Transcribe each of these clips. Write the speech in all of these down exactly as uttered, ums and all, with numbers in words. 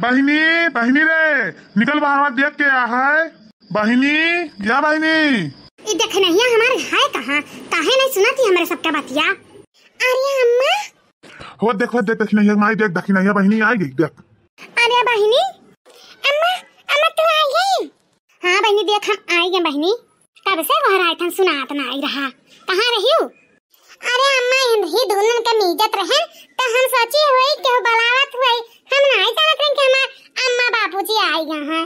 बहिनी, बहिनी रे, निकल बाहर देख के आ है। बहिनी, या बहिनी। ई दखिनहिया हमार है कहाँ? काहे नहीं सुनत ही हमरे सबका बतिया? अरे अम्मा। हो देख, हो देख, दखिनहिया माई देख, दखिनहिया बहिनी आई गई देख। अरे बहिनी, अम्मा, अम्मा तू आ गई? हाँ बहिनी देख हम आई गए बहिनी। कब से घर आए थन सुनात ना आई रहा। कहाँ रही हूँ? अरे अम्मा, इन्हीं दुनन के मीजत रहन, त हम सोची होई केहू बलावत होई। हम नाई जानत रहन कि हमार अम्मा बाबूजी आई गए हैं।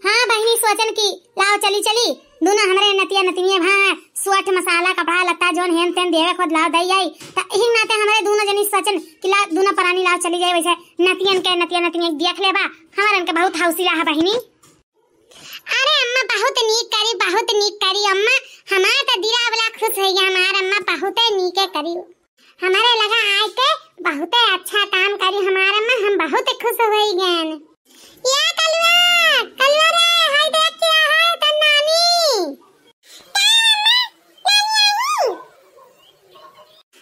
हाँ बहिनी, सोचन कि लाओ चली चली, दुनो हमरे नतिया नतिनिया भा सुअठ मसाला कपड़ा लत्ता जोन हेन तेन देवे खुद लाओ दई आई। त इही नाते हमरे दुनो जनी सोचन कि ला दुनो परानी लाओ चली जाए, वैसे नतियन के नतिया नतिनिया देख लेबा, हमरन के बहुत हौसला है बहिनी। अरे अम्मा, बहुत नीक करी, बहुत नीक करी अम्मा। हमार त दिला वाला खुश होई गया, हमार अम्मा बहुते नीके करी। हमारे लगा आए के बहुते अच्छा काम करी हमार अम्मा, हम बहुत खुश होई गए। या कलुआ, कलुआ रे, हाय देख क्या है तन नानी।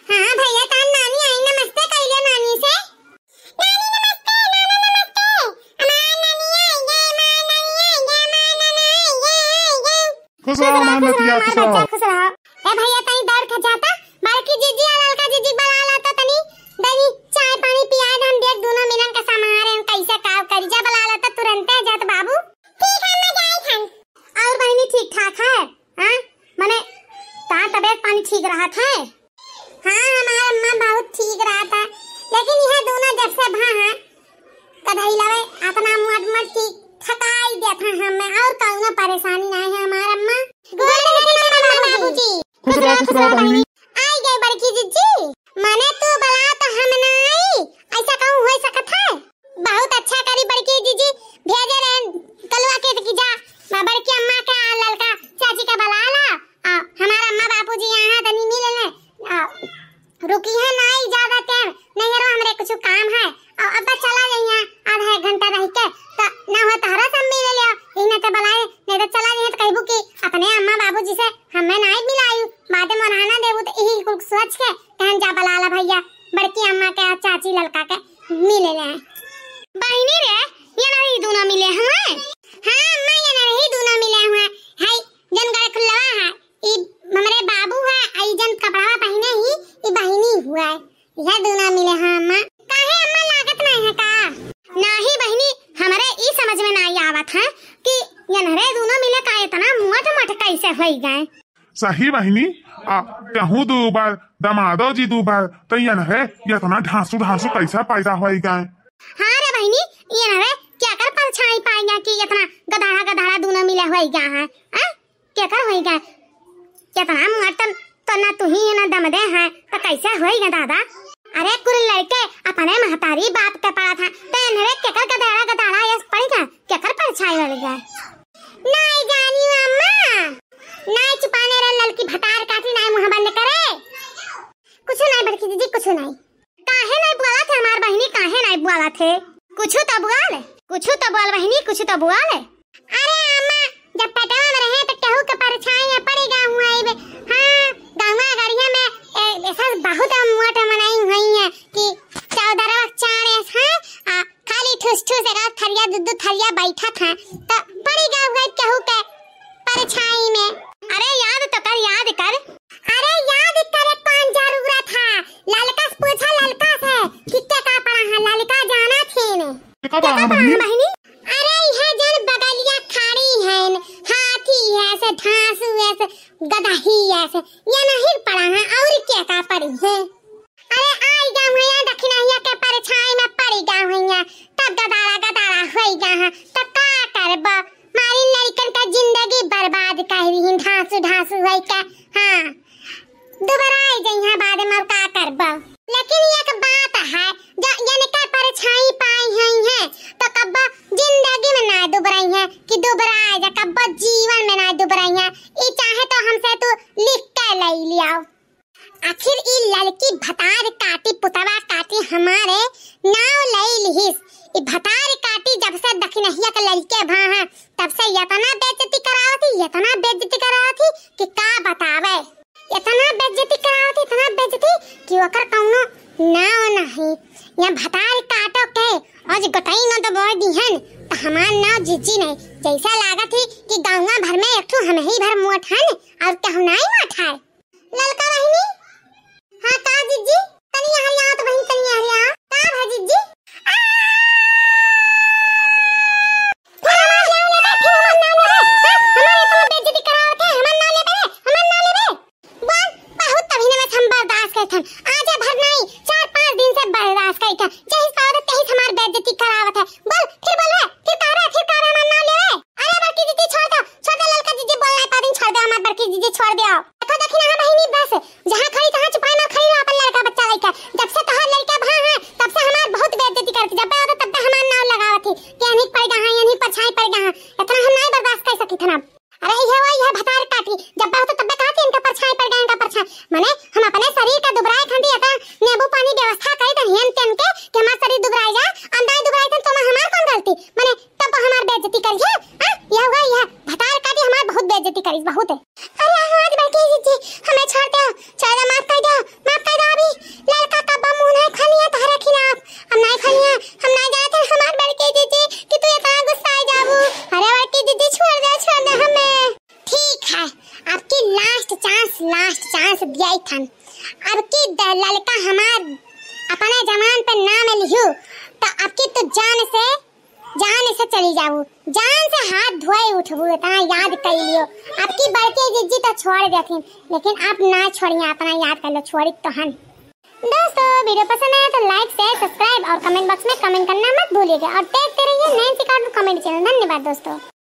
हाँ भैया, तार नानी आई, नमस्ते कइले नानी से। नानी नमस्ते, नाना नमस्ते। हमार नानी आई गे, हमार नानी आई गे, हमार नाना आई गे, आई गे। खुश रहो हमार नतिया, खुश रहो। बच्चा, खुश रहो। ए भैया, तनी दौड़ के जाता, बड़की जीजी और ललका जीजी बुला लाता, तनी दही चाय पानी पियाए दे, हम देख दुनो मिलन के समारे हम कैसे काव करी। जा बुला लाता तुरंते जात बाबू। ठीक है, मैं जाई थन। और बहिनी ठीक ठाक है? हाँ, मने, तार तबीयत पानी ठीक रहत है? हाँ, हमार अम्मा बहुत ठीक रहत है, लेकिन यह दुनो जब से भा है, कधई लवे अतना मोट मोट की थकाई देत है हमें, और कौनो परेशानी नहीं है हमार अम्मा। गोड़ लगे अम्मा बाबूजी। खुश रहो, खुश रहो बहिनी। आई गई बड़की जीजी, मने तू बुला तो हम ना आई, ऐसा कहूँ हो सकत है? बहुत अच्छा करी बड़की जीजी, भेजे रहे कलुआ के कि जा, बड़की अम्मा के आ ललका चाची के बुला ला, आ, हमार अम्मा बाबूजी यहाँ तनी मिल ले, आ, रुकी है ना ही ज्यादा टाइम, नहीं रो हमरे कुछ काम है, आ, अब चला जाइए आधा एक घंटा रह के, तो ना हो तहरा सब मिल लिया, इन्हें तो बुलाए, नहीं तो चला जाइए तो कहबू कि अपने अम्मा बाबूजी से हमें नहीं मिलायू, बाद में मोरहाना देबू तो यही कुल सोच के कहन जा बुला ला भैया, बड़की अम्मा के आ चाची ललका के मिले ले। बहिनी रे, ये नहीं दुनो मिले हुए? हाँ अम्मा, ये नहीं दुनो मिले हुए। हाय, जन गले खुलवा है, ई हमरे बाबू है, आ ई जन कपड़ा पहने ही, ई बहिनी हुआ है। यह दुनो मिले हैं अम्मा। काहे अम्मा, लागत नहीं है का? नाही बहिनी, हमरे ई समझ में नहीं आवत है कि ये नरे दुनो मिले का इतना मोट मोट कैसे होई गए? सही बहिनी, आ, कहूँ दू बार, दमादो जी दू बार, तो ये नरे इतना ढांसू ढांसू कैसा पैदा होई गए? हाँ रे बहिनी, ये नरे क्या कर परछाई पाएगा कि इतना गधाड़ा गधाड़ा दुनो मिले होई गए हैं, हैं? केकर होई गए? इतना मोट तो ना तू ही ना दम दे हैं, तो कैसे होई गए दादा? अरे कुल लड़के अपने महतारी बाप के पड़ा था, तो इनरे केकर गधाड़ा गधाड़ा ये पड़ी गए, केकर परछाई वाली गए? नहीं जानी अम्मा, नहीं चुपाने रे ललकी भतार काटी, नहीं मुंह बंद करे। कुछ नहीं बड़की जीजी, कुछ नहीं। काहे नहीं बोला थे हमार बहिनी, काहे नहीं बोला थे? कुछ तो बोल, कुछ तो बोल बहिनी, कुछ तो बोल। अरे अम्मा, जब पेटवा में रहे तो केहू के परछाई में पड़ी गए हुआ इबे। हाँ, गंगा गरिया में ए, ऐसा बहुत मोट मनई हुई है कि चौदरवा चार ऐसा, आ, खाली ठुस ठुस एक आध थरिया, दू दू थरिया बैठत है, तो पड़ी गए हुए केहू के परछाई में। अरे याद तो कर, याद कर। अरे याद करे कौन जरूरत है, ललका से पूछा, ललका से कि के का पड़ा है, ललका जाना थे ने। के का पड़ा है बहिनी? बहिनी? अरे यह जन बगलिया खड़ी है, हाथी है से, धांसू है से, गदही है से, ये नहीं पड़ा है, और के का पड़ी है? अरे आई गए हुइया दखिनहिया के परछाई में पड़ी गए हुइया, तब गदारा गदारा होई गए हैं, तो का करब? मारी लड़कन का जिंदगी बर्बाद कर रही, ढांसू ढांसू होई के। हाँ, दुबराई जइहाँ बाद में, का करब? लेकिन एक बात है, जो इनके परछाई पाई हुई है, तो कब्बो जिंदगी में ना दुबराई है कि दुबराए जा, कब्बो जीवन में ना दुबराई है। ई चाहे तो हमसे तू लिख के ले लियाओ। आखिर ई ललकी भतार काटी, पुतवा काटी, हमारे नाव लई लिहिस। ई भतार काटी जब से दखिनहिया के लइके भा हैं, तब से यतना बेइज्जती करावत ही, यतना बेइज्जती करावत ही कि का बतावे। यतना बेइज्जती करावत ही, यतना बेइज्जती कि ओकर कौनो नाव नहीं। या भतार काटो के आज गटई न दबाई दिहन, त हमार नाव जिज्जी नहीं। जैसा लागत ही कि गाँवा भर में एक ठो हमही भर मोट हन, और कहू नाई मोट है। ललका बहिनी, हाँ का जिज्जी? तनी यहाँ आओ तो बहिन, तनी यहाँ आओ। का भा जिज्जी? आ! फिर हमार नाव लेबे, फिर हमार नाव लेबे। हाँ, हमार इतना बेइज्जती करावत है, हमार नाव लेबे रे, हमार नाव लेबे। बोल, बहुत तभी ने बस हम बर्दाश्त करत हन। आज भर नहीं, चार पाँच दिन से बर्दाश्त करत हन। जहिस पावत तहिस हमार बेइज्जती करावत है। बोल, फिर बोल रे, फिर का रे, फिर का रे हमार नाव लेबे? अरे बड़की जिज्जी छोड़ दो, छोड़ दो ललका जिज्जी, बोल नहीं पादिन, छोड़ दो हमार बड़की जिज्जी, छोड़ दो। देखो देखी ना बहिनी, बस जहाँ खड़ी तहाँ चुपाई मार खड़ी रहो अपन लड़का बच्चा लइका। जब से तोहार लड़का भा है तब से हमार बहुत बेइज्जती करत, जब आवत तब से हमार नाव लगावत ही कि एनही पड़ गया है, एनही परछाई पड़ गया है। इतना हम नहीं बर्दाश्त कर सकी थन अब। अरे ये वो ये भतार काटी, जब आवत तब कहा कि इनका परछाई पड़ गया, इनका परछाई। माने हम अपने शरीर का दुबराए खातिर इतना नींबू पानी व्यवस्था करी थन हियन तेन के कि हमार शरीर दुबराए जा, और नहीं दुबराए थन तो हमार कौन गलती? माने तब हमार बेइज्जती करी है, हाँ? यह हुआ यह भतार काटी हमार बहुत बेइज्जती करी, बहुत है। अरे हाँ, आज बड़की जिज्जी, हमें छोड़ दो, छोड़ दो, माफ कर दो, माफ कर दो अभी। ललका कब्बो मुँह नहीं खोलिया तोहरे खिलाफ, हम नहीं खोलिया, हम नहीं जानते हमार बड़की जिज्जी कि तू इतना गुस्सा आ जाबू। अरे बड़की जिज्जी छोड़ दे, छोड़ दे हमें। ठीक है, आपकी last chance, last chance दिया ही थन। अब की द-, ललका हमार अपने जमान पे नाम लिहू, तो अब की तू जान से जान से चली जाऊ, जान से हाथ धोए उठबू, इतना याद कर लियो। आपकी बड़की जिज्जी तो छोड़ देथिन, लेकिन आप ना छोड़िए, अपना याद कर लो, छोड़ी तो हन। दोस्तों, video पसंद आया तो like, share, subscribe और comment box में comment करना मत भूलिएगा और देखते रहिए नैन्सी cartoon comedy channel। धन्यवाद दोस्तों।